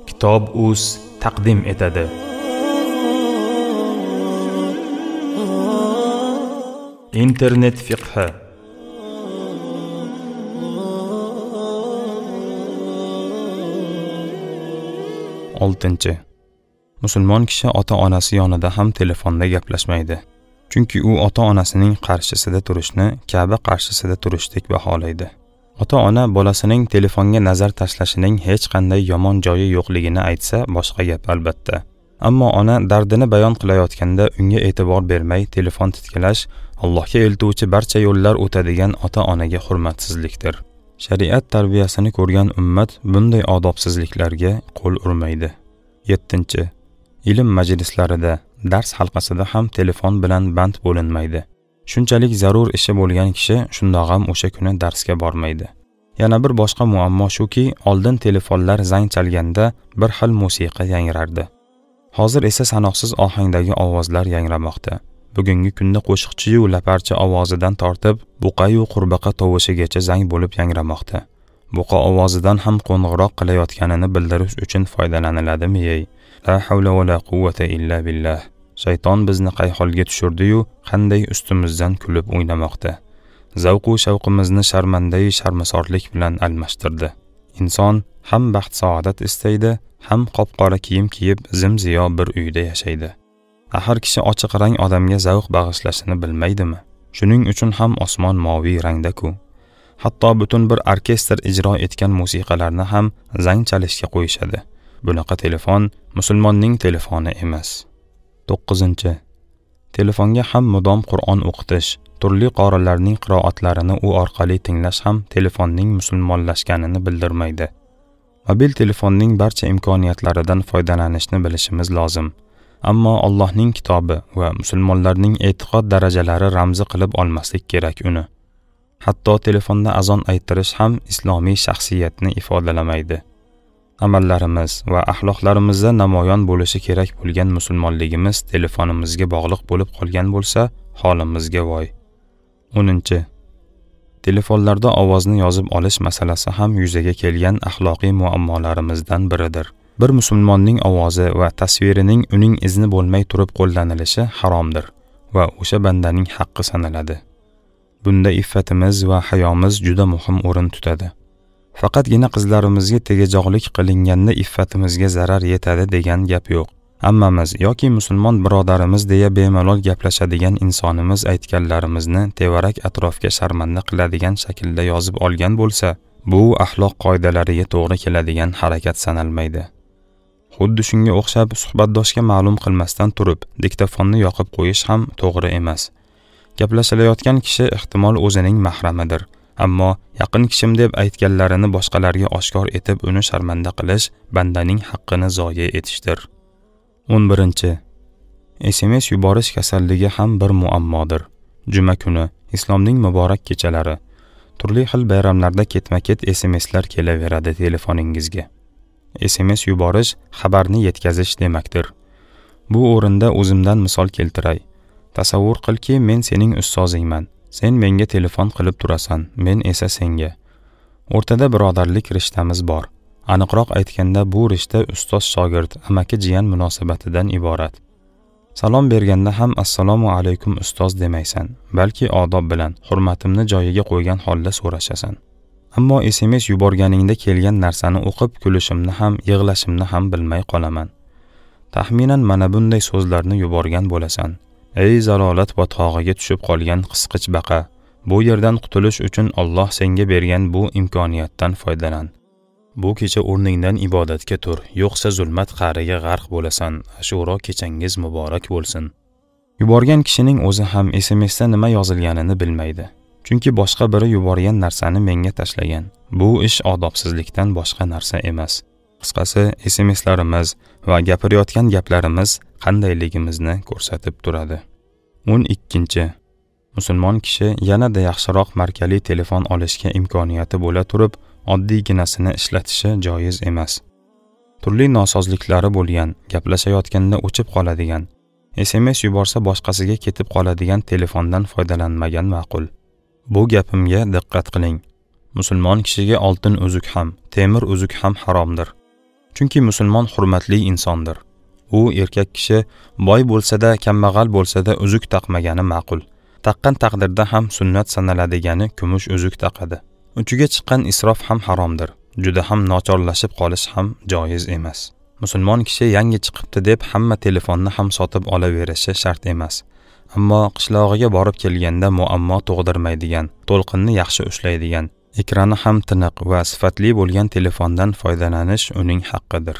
Kitob.uz taqdim etadi. Internet fiqhi. Oltinchi. Musulmon kishi ota-onasi yonida ham telefonda gaplashmaydi. Chunki u ota-onasining qarshisida turishni Ka'ba qarshisida turishdek baholaydi. Ota-ona bolasining telefonga nazar tashlashining hech qanday yomon joyi yo'qligini aytsa, boshqa gap albatta. Ammo ona dardini bayon qilayotganda unga e'tibor bermay telefon titkilash Allohga eltuvchi barcha yo'llar o'tadigan ota-onaga hurmatsizlikdir. Shariat tarbiyasini ko'rgan ummat bunday odobsizliklarga qo'l urmaydi. 7. Ilm majlislarida, dars halqasida ham telefon bilan band bo'linmaydi. Shunchalik zarur ishi bo'lgan kishi shundoq ham o'sha kuni darsga bormaydi. Yana bir boshqa muammo shuki, oldin telefonlar zang chalganda bir xil musiqa yangrardi. Hozir esa sanoqsiz ohangdagi ovozlar yangramoqda. Bugungi kunda qo'shiqchi-yu laparcha ovozidan tortib, buqa-yu qurbaqa tovushigacha zang bo'lib yangramoqda. Buqa ovozidan ham qo'ng'iroq qilayotganini bildirish uchun foydalaniladimi ey? La havla va la quvvata illa billah. Shayton bizni qay holga tushirdi-yu, qanday ustimizdan kulib o'ynamoqda. Zavqu shavqimizni sharmandai sharmisorlik bilan almashtirdi. Inson ham baxt saodat istaydi, ham qop-qora kiyim kiyib zim-ziyo bir uyda yashaydi. Axir kishi ochiq rang odamga zavq bag'ishlashini bilmaydimi? Shuning uchun ham osmon moviy rangda-ku. Hatto butun bir orkestr ijro etgan musiqalarni ham zang chalishga qo'yishadi. Bunaqa telefon musulmonning telefoni emas. 9. Telefonga ham mudom Qur'on o'qitish, turli qorilarning qiroatlarini u orqali tinglash ham telefonning musulmonlashganini bildirmaydi. Mobil telefonning barcha imkoniyatlaridan foydalanishni bilishimiz lozim. Ammo Allohning kitobi va musulmonlarning e'tiqod darajalari ramzi qilib olmaslik kerak uni. Hatto telefonda azon ayttirish ham islomiy shaxsiyatni ifodalamaydi. Amallarimiz va axloqlarimizda namoyon bo'lishi kerak bo'lgan musulmonligimiz telefonimizga bog'liq bo'lib qolgan bo'lsa, holimizga voy. 10. Telefonlarda ovozni yozib olish masalasi ham yuzaga kelgan axloqiy muammolarimizdan biridir. Bir musulmonning ovozi va tasvirining uning izni bo'lmay turib qo'llanilishi haromdir va o'sha bandaning haqqi sanaladi. Bunda iffatimiz va hayomiz juda muhim o'rin tutadi. Faqatgina qizlarimizga tegajog'lik qilinganda iffatimizga zarar yetadi degan gap yo'q. Ammamiz yoki musulmon birodarimiz deya bemalol gaplashadigan insonimiz aytganlarimizni tevarak atrofga sharmanda qiladigan shaklda yozib olgan bo'lsa, bu axloq qoidalariga to'g'ri keladigan harakat sanalmaydi. Xuddi shunga o'xshab suhbatdoshga ma'lum qilmasdan turib diktofonni yoqib qo'yish ham to'g'ri emas. Gaplashilayotgan kishi ehtimol o'zining mahramidir. Ammo yaqin kishim deb aytganlarini boshqalarga oshkor etib uni sharmanda qilish bandaning haqqini zoye etishdir. 11. SMS yuborish kasalligi ham bir muammodir. Juma kuni, islomning muborak kechalari, turli xil bayramlarda ketma-ket SMSlar kelaveradi telefoningizga. SMS yuborish xabarni yetkazish demakdir. Bu o'rinda o'zimdan misol keltiray. Tasavvur qilki, men sening ustozingman. Sen menga telefon qilib turasan, men esa senga. O'rtada birodarlik rishtamiz bor. Aniqroq aytganda, bu rishta ustoz-shogird, amaki-jiyan munosabatidan iborat. Salom berganda ham assalomu alaykum ustoz demaysan, balki odob bilan, hurmatimni joyiga qo'ygan holda so'rashasan. Ammo SMS yuborganingda kelgan narsani o'qib kulishimni ham, yig'lashimni ham bilmay qolaman. Taxminan mana bunday so'zlarni yuborgan bo'lasan. Ey zalolat botqog'iga tushib qolgan qisqich baqa, bu yerdan qutulish uchun Alloh senga bergan bu imkoniyatdan foydalan. Bu kecha o'rningdan ibodatga tur, yo'qsa zulmat qa'riga g'arq bo'lasan. Ashuro kechangiz muborak bo'lsin. Yuborgan kishining o'zi ham SMSda nima yozilganini bilmaydi. Chunki boshqa biri yuborgan narsani menga tashlagan. Bu ish odobsizlikdan boshqa narsa emas. Qisqasi, SMSlarimiz va gapirayotgan gaplarimiz qandayligimizni ko'rsatib turadi. 12. Musulmon kishi yanada yaxshiroq markali telefon olishga imkoniyati bo'la turib, oddiyginasini ishlatishi joiz emas. Turli nosozliklari bo'lgan, gaplashayotganda o'chib qoladigan, SMS yuborsa boshqasiga ketib qoladigan telefondan foydalanmagan ma'qul. Bu gapimga diqqat qiling. Musulmon kishiga oltin uzuk ham, temir uzuk ham haromdir. Chunki musulmon hurmatli insondir. U erkak kishi boy bo'lsa-da, kambag'al bo'lsa-da uzuk taqmagani ma'qul. Taqqan taqdirda ham sunnat sanaladigani kumush uzuk taqadi. Uchiga chiqqan isrof ham haromdir. Juda ham nochorlashib qolish ham joiz emas. Musulmon kishi yangi chiqibdi deb hamma telefonni ham sotib olaverishi shart emas. Ammo qishlog'iga borib kelganda muammo tug'dirmaydigan, to'lqinni yaxshi ushlaydigan, ekrani ham tiniq va sifatli bo'lgan telefondan foydalanish uning haqqidir.